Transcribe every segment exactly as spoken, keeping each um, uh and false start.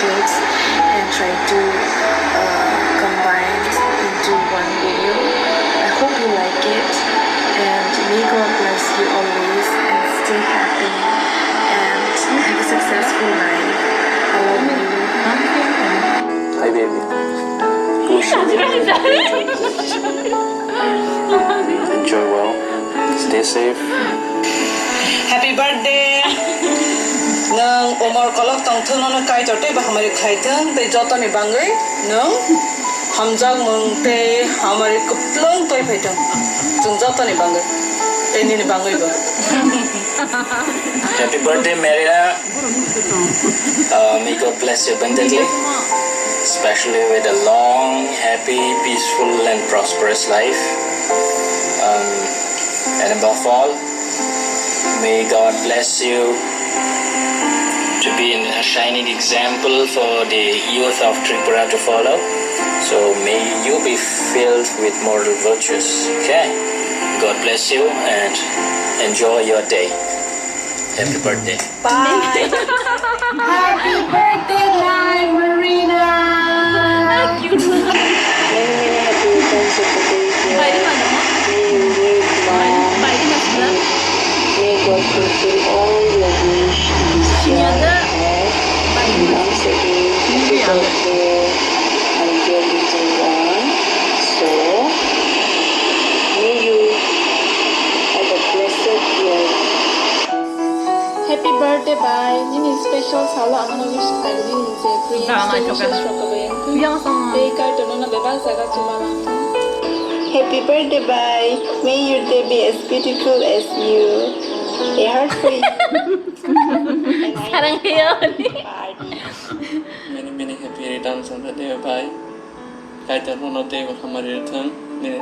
clothes and try to uh, combine into one video. I hope you like it, and may God bless you always and stay happy and have a successful life. I love you. Hi, baby. Wish you enjoy well. Stay safe. Happy birthday. Nwng umor kolok tongthwng nono Kaitor tei bo hamari khaithwng tei jotoni bangwi nwng hamjakmung tei hamari kwplwng twi phaithwng. Chwng jotoni bangwi tei nini bangwibo. Happy birthday, Marina. Uh, may God bless you abundantly, especially with a long, happy, peaceful, and prosperous life. Um, and above all, may God bless you to be in a shining example for the youth of Tripura to follow. So may you be filled with moral virtues. Okay? God bless you and enjoy your day. Happy birthday. Bye. Happy birthday, my Marina. Many, many happy returns of the day, dear. May you live long. May God fulfill all your wish this year and once again, happy birthday, my dear little one. So, may you have a blessed year. Happy birthday, bai. Nini special salo ang nono wish khlaidi, nini je dreams tei wishes rok kwbui wngthung. Tei Kaitor nono bebak jaga chubalang thung. Happy birthday, bai. May your day be as beautiful as you. A heart for you. Sarang heyo. Many, many happy returns of the day, bai. Kaitor nono teibo hamari rwthwng nini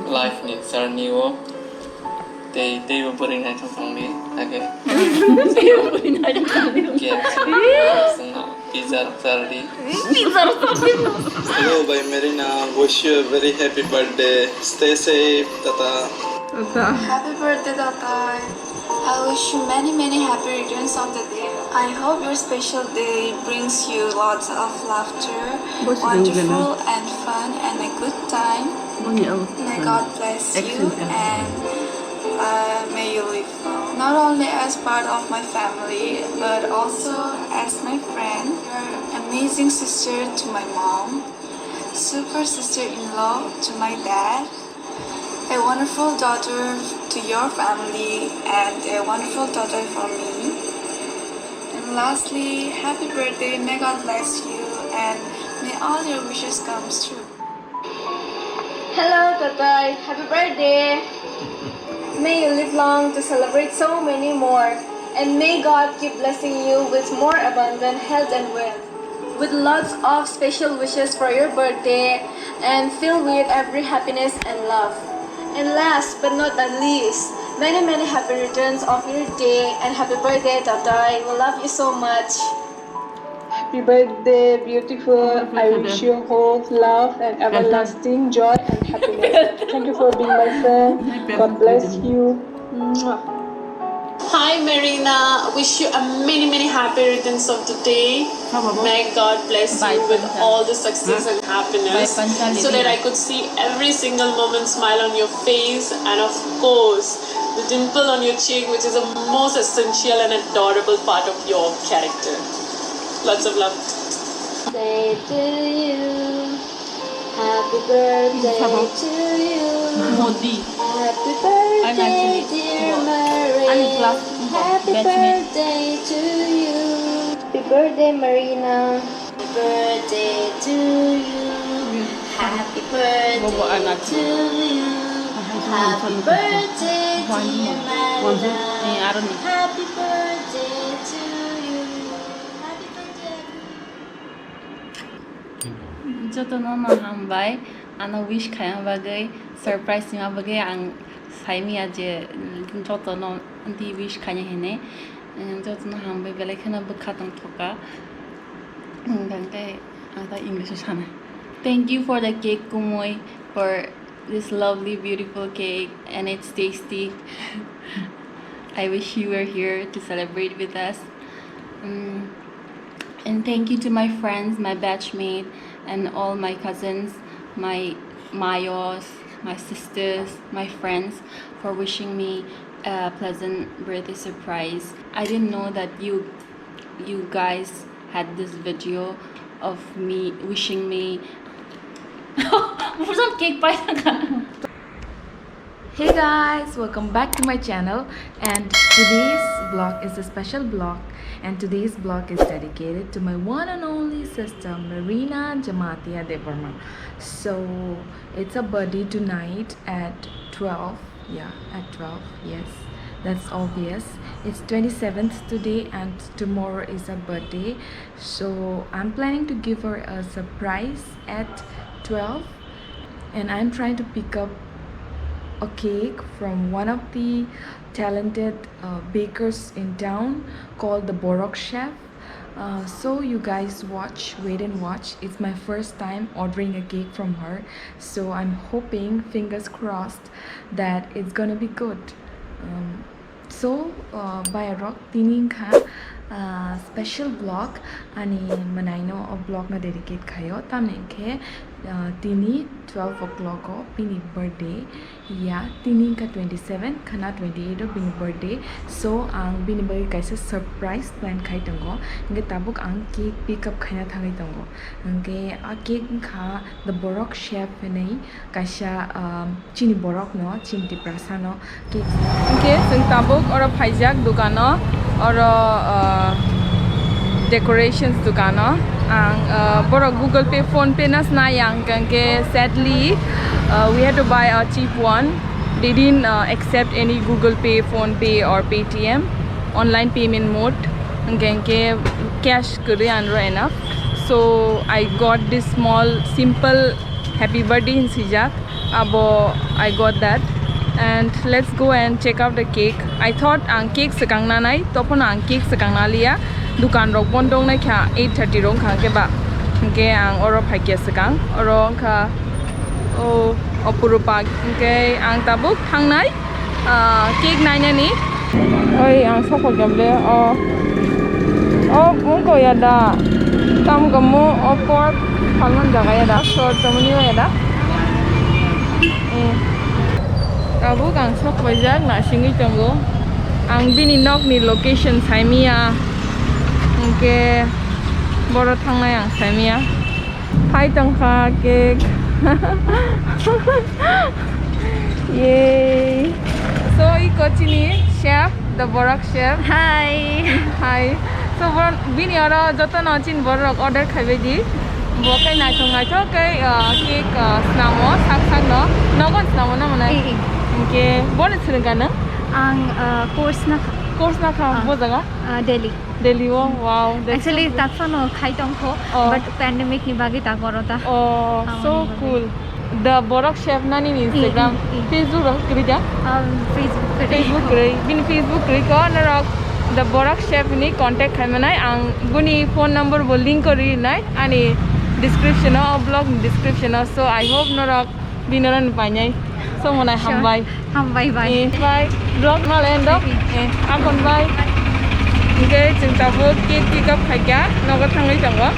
life ni journey o, tei teibo bwrwi naithok tongdi age. Teibo bwrwi naithok tongdi. Ke chwngno pizza rok chardi. Pizza rok chardi. Hello, bai Marina, wish you a very happy birthday. Stay safe, tata. Tata. Happy birthday, tata. I wish you many, many happy returns of the day. I hope your special day brings you lots of laughter, wonderful and fun, and a good time. May God bless you and uh, may you live long. Not only as part of my family, but also as my friend. You're an amazing sister to my mom, super sister-in-law to my dad, a wonderful daughter to your family and a wonderful daughter for me. And lastly, happy birthday. May God bless you and may all your wishes come true. Hello, Tatai. Happy birthday. May you live long to celebrate so many more. And may God keep blessing you with more abundant health and wealth, with lots of special wishes for your birthday and filled with every happiness and love. And last but not the least, many, many happy returns of your day and happy birthday, Tatai. We love you so much. Happy birthday, beautiful. I wish you hope, love, and everlasting joy and happiness. Thank you for being my friend. God bless you. Mwah. Hi Marina, wish you a many many happy returns of the day. May God bless you with all the success and happiness, so that I could see every single moment smile on your face, and of course the dimple on your cheek, which is a most essential and adorable part of your character. Lots of love. Say to you. Happy birthday to you. Modi. Happy birthday, dear Marina. Happy birthday to you. Happy birthday, Marina. Happy birthday to you. Happy birthday to you. Happy birthday, dear Marina. Happy birthday to you. Happy birthday. Jotono no hambai, ano wish khaina bagwi, surprise rima bagwi ang saimanya je jotono di wish khaina hinwi. Jotono hambai, belai kheno bwkha tongthoka. Hwnkhe ang ta English o sana. Thank you for the cake, Kumui, for this lovely, beautiful cake, and it's tasty. I wish you were here to celebrate with us. Mm, And thank you to my friends, my batchmate, and all my cousins, my mayos, my sisters, my friends for wishing me a pleasant birthday surprise. I didn't know that you you guys had this video of me wishing me. Mursam cake pai. Hey guys, welcome back to my channel, and today's vlog is a special vlog, and today's vlog is dedicated to my one and only sister Marina Jamatia Debbarma. So it's a birthday tonight at twelve. Yeah, at twelve. Yes, that's obvious. It's twenty-seventh today, and tomorrow is her birthday. So I'm planning to give her a surprise at twelve, and I'm trying to pick up a cake from one of the talented uh, bakers in town called the Borok Chef. Uh, so you guys watch, wait and watch. It's my first time ordering a cake from her, so I'm hoping, fingers crossed, that it's gonna be good. Um, so uh, bayarok, tini wngkha uh, special vlog, ani mwnaino o vlog no dedicate khaio, tamni hwnkhe uh, tini twelve o'clock o bini birthday. Ya, tini wngkha twenty-seven, khana twenty-eight o bini birthday. So ang bini bagwi kaisa surprise plan khai tongo, hingkhe tabuk ang cake pick up khaina thangwi tongo. Hingkhe a cake wngkha the Borok Chef hinwi kaisa um, chini borok no, chini Tiprasa no cake. Hingkhe chwng tabuk oro phaijak dukano, oro uh, decorations dukano. Ang uh, borok Google Pay, Phone Pay no swnai, ang hingkhe sadly uh, we had to buy a cheap one. They didn't uh, accept any Google Pay, Phone Pay or Paytm online payment mode. Hingkhe hingkhe cash kwrwi anro enough. So I got this small simple happy birthday hinwi swijak. Abo I got that. And let's go and check out the cake. I thought ang cake swkang nanai, tophano ang cake swkang naliya. Dukan rok bondo wngnai kha, eight thirty rok wngkha hwnkhe ba. Hwnkhe ang oro phaikya swkang. Oro wngkha o Opurupa. Hwnkhe ang tabuk thangnai ah, cake nainani. Oi, ang sokphaikha bele. O, o, wngkha ya da. Tamo kamo, o, pork phalmani jaga ya da. Sor tongmani ya da. Eh. Tabuk ang sokphaijak, nasingwi tongo. Ang bini nokni location saimaya. Hwnkhe boro thangnai ang saimaya. Phai tongkha cake. Yay. So, iko chini chef, the Borok chef. Hi. Hi. So, boro, bini oro jotono chini borok order khaibai di. Bo khe naithok naithok khe, uh, cake, uh, snamo, sak sak no. Nogon snamo na mwnai? Eh, eh. Hwnkhe, bono swrwngkha nwng? Ang, uh, course nakha. Course nakha, ah, bo jaga? Uh, Delhi. Delhi o, wow, that's so good. Actually, taksa no khai tongkho, oh, but pandemic ni bagwi tak oro ta. Oh, so cool. The Borok Chef nani ni Instagram, eh, eh, eh, Facebook rok kwrwi da? Um, Facebook kwrwi. Facebook kwrwi. Bini Facebook kwrwi ko norok The Borok Chef ni contact khai manai. Ang buni phone number bo link kwrwi nai ani description o, o vlog ni description o. So I hope norok Binorani painai. So, mwnai. Sure. Hambai. Hambai, bye. Eh, bye. Vlog no end o. Eh, akon bye. Hwnkhe chwng tabuk cake pick up khaikha, nogo thangwi tongo.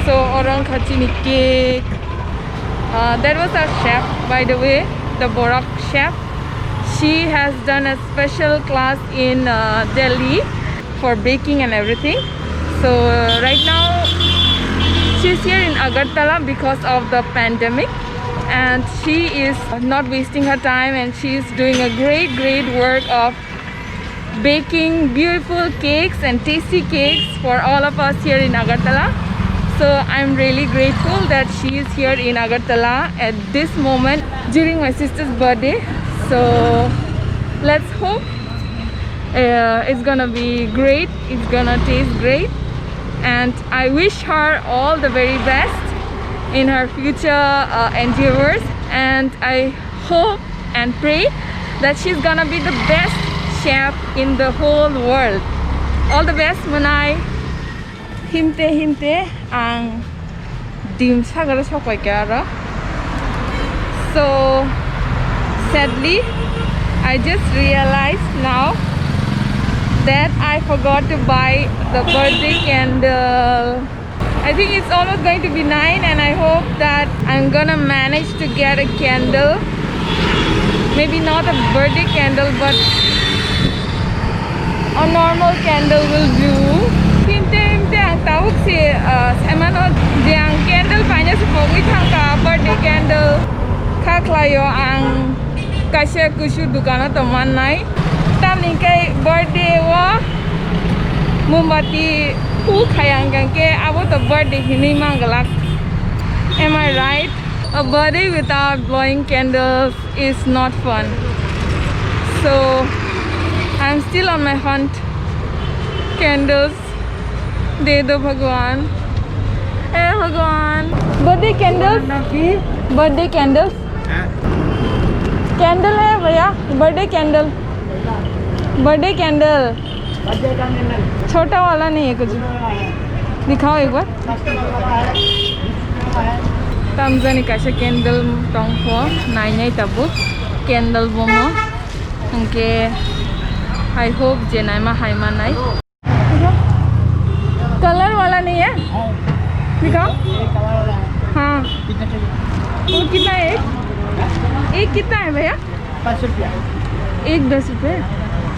So, oro wngkha chini cake. Uh, that was our chef, by the way, the Borok chef. She has done a special class in uh, Delhi for baking and everything. So uh, right now she's here in Agartala because of the pandemic, and she is not wasting her time, and she is doing a great, great work of baking beautiful cakes and tasty cakes for all of us here in Agartala. So I'm really grateful that she is here in Agartala at this moment during my sister's birthday. So let's hope uh, it's gonna be great, it's gonna taste great, and I wish her all the very best in her future uh, endeavors, and I hope and pray that she's gonna be the best chef in the whole world. All the best, Mwnai. Himte himte ang Dimsagaro sokpaikha aro. So sadly, I just realized now That I forgot to buy the birthday candle. I think it's almost going to be nine, and I hope that I'm gonna manage to get a candle. Maybe not a birthday candle, but a normal candle will do. Tinte, tinte ang tabuk si, uh, semano je ang candle paina si pogwi thangka, birthday candle. Kha khlaio ang kaisa kusu dukano tongmannai. Tamni khe birthday o mombati u khayang khe abo to birthday hinwi manglak. Am I right? A birthday without blowing candles is not fun. So I'm still on my hunt. Candles de do Bhagwan. Eh Bhagwan. Birthday candles. Birthday candles. Candle hai bhaiya, birthday candle, birthday candle. छोटा वाला नहीं है कुछ, दिखाओ एक बार। Tamjani kaisa candle tongpho, nainai tabuk candle bomo. Hwnkhe I hope je naima hai manai. Colour वाला नहीं है? दिखाओ। हाँ। वो कितना है एक? एक कितना है भैया? पाँच सौ रुपया। एक दस रुपये?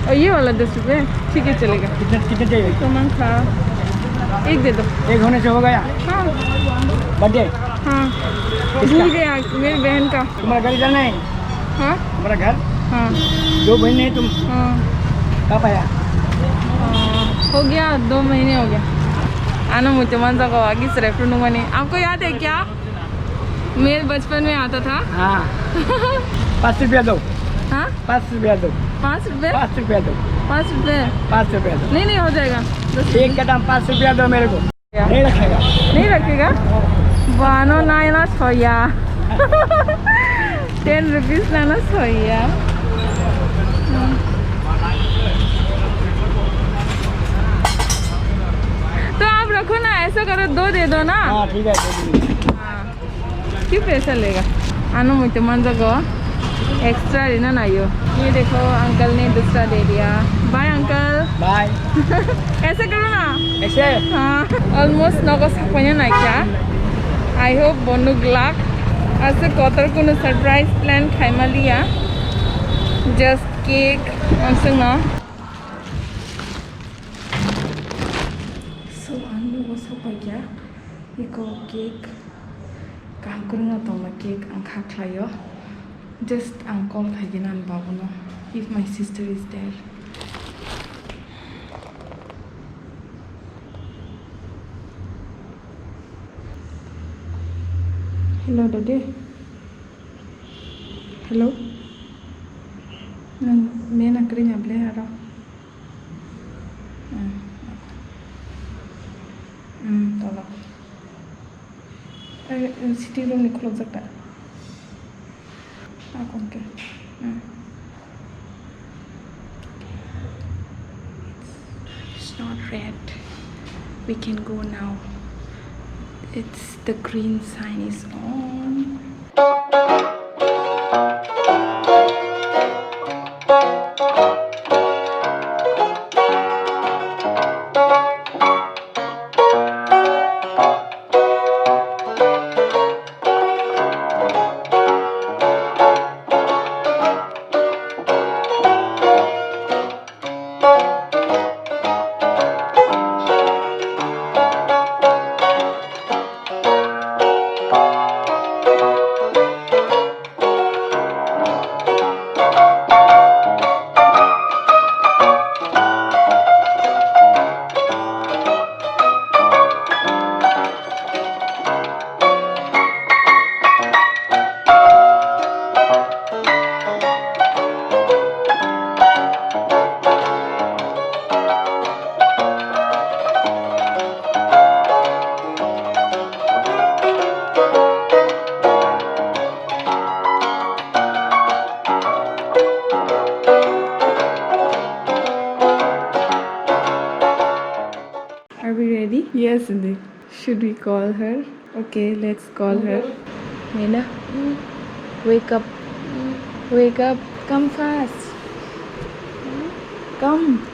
और ये वाला दस रुपये? ठीक है, चलेगा। कितने, कितने चाहिए? तो मन खा, एक दे दो। एक होने से हो गया? हाँ। बर्थडे? हाँ। किसका? भूल गया, मेरी बहन का। तुम्हारा गाड़ी जाना है? हाँ? तुम्हारा घर? हाँ। दो बहन है तुम? हाँ। कब आया? हाँ, हो गया, दो महीने हो गया। Ano muitu manjago, agi srepru nungmani. आपको याद है क्या? मेरे बचपन में आता था। हाँ। पाँच रुपया दो। हाँ? पाँच रुपया दो। पाँच रुपए? पाँच रुपया दो। पाँच रुपए? पाँच रुपया दो। नहीं, नहीं, हो जाएगा। दस एक का दाम पाँच रुपया दो मेरे को। नहीं रखेगा। नहीं रखेगा? Bano naina soya. Ten rupees naina soya. तो आप रखो ना, ऐसा करो, दो दे दो ना। हाँ, ठीक है, दे दीजिए। हाँ। क्यों पैसा लेगा? Ano muitu manjago, extra rina nayo. ये देखो, अंकल ने दूसरा दे दिया। Bye uncle. Bye। ऐसे करो ना। ऐसे? हाँ। Almost nogo sakpaina naikha. I hope bo nuglak. Aswk kotor kunu surprise plan khaimaliya. Just cake. Aswkno. So, ang nogo sakpaikha. Iko cake kaham kwrwngno tongma cake ang kha khlaio. Just ang call khaigena ani babuno if my sister is there. Hello, daddy. Hello. Nwng mena kwrwngya ble aro? Hmm. Hmm, tolo. Eh, eh, sitting room ni khulukjak da? Akon ke. Hmm. It's not red. We can go now. It's the green sign is on. Are we ready? Yes, Cindy. Should we call her? Okay, let's call her. Mina, wake up. Wake up. Come fast. Come.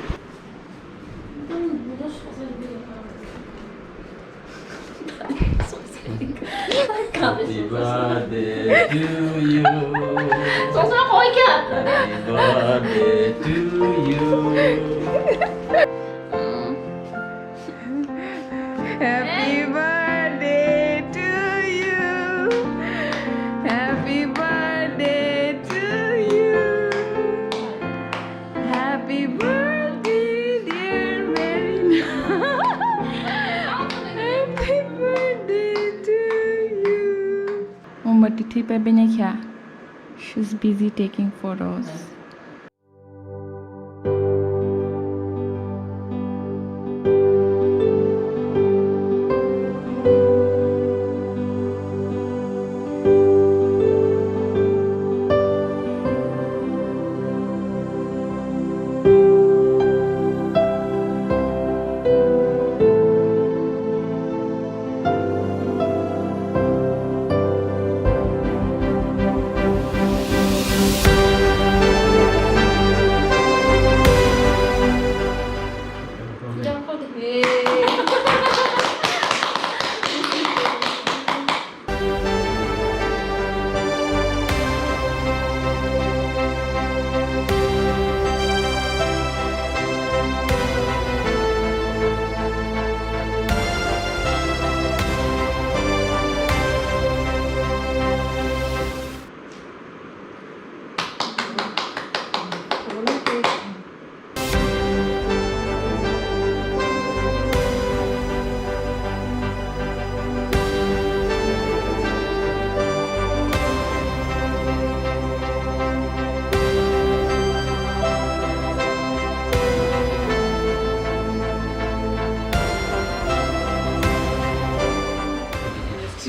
Happy birthday to you. Song song koi kya? Happy birthday to you. Happy birthday to you. Happy birthday to you. Happy birthday, dear Marina. Happy birthday to you. Mombati thwi pai bini kha. She's busy taking photos.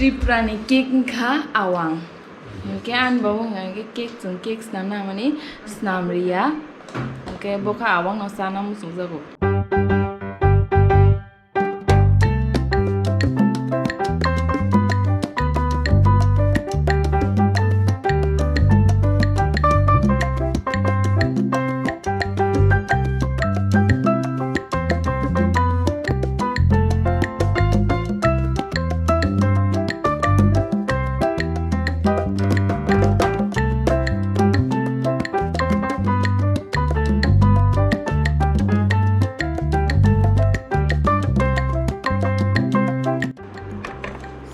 Tripura ni cake wngkha awang. Hwnkhe ani bo wngkha hwnkhe cake, chwng cake swnamna hamani swnam riya. Hwnkhe bo kha awang no chana muchungjago.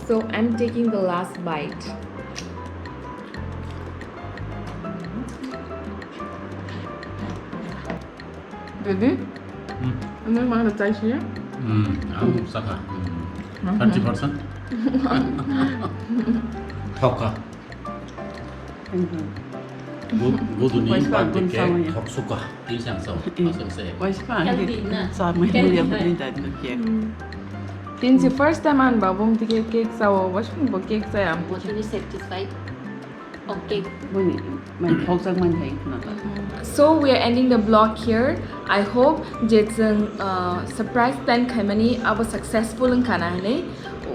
So I'm taking the last bite. Didi? Hmm. Ano mana chai siya? Hmm, ang saka. Hmm. Thirty percent. Thoka. Gu-, guduni birthday cake thok suka. Insang so. Asam se. Healthy na. Healthy na. Tin si first time an ba bum tike cake sao, was bo cake saya am. What you satisfied? Okay. Buni, man thok jak man hai khna ta. So we are ending the vlog here. I hope je chwng, uh, surprise plan khaimani abo successful wngkha na hinwi.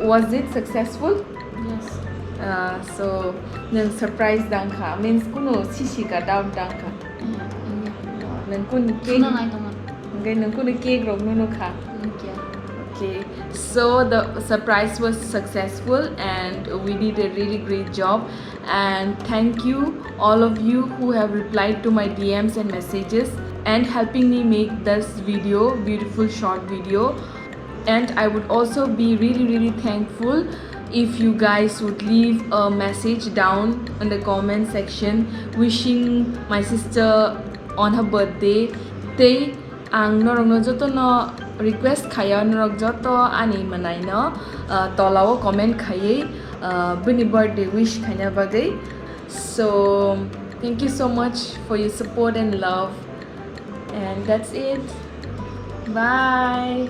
Was it successful? Yes. Uh, so nwng surprise dang kha, means kunu sisi ka doubt dang kha. Nwng kunu cake, hwnkhe nwng kunu cake rok nunu kha. Okay, so the surprise was successful and we did a really great job. And thank you all of you who have replied to my D Ms and messages and helping me make this video, beautiful short video. And I would also be really, really thankful if you guys would leave a message down in the comment section wishing my sister on her birthday. Tei ang norokno jotono request khayo, norok joto ani mwnaino, uh, tolao comment khaiwi, uh, bini birthday wish khaina bagwi. So, thank you so much for your support and love. And that's it. Bye.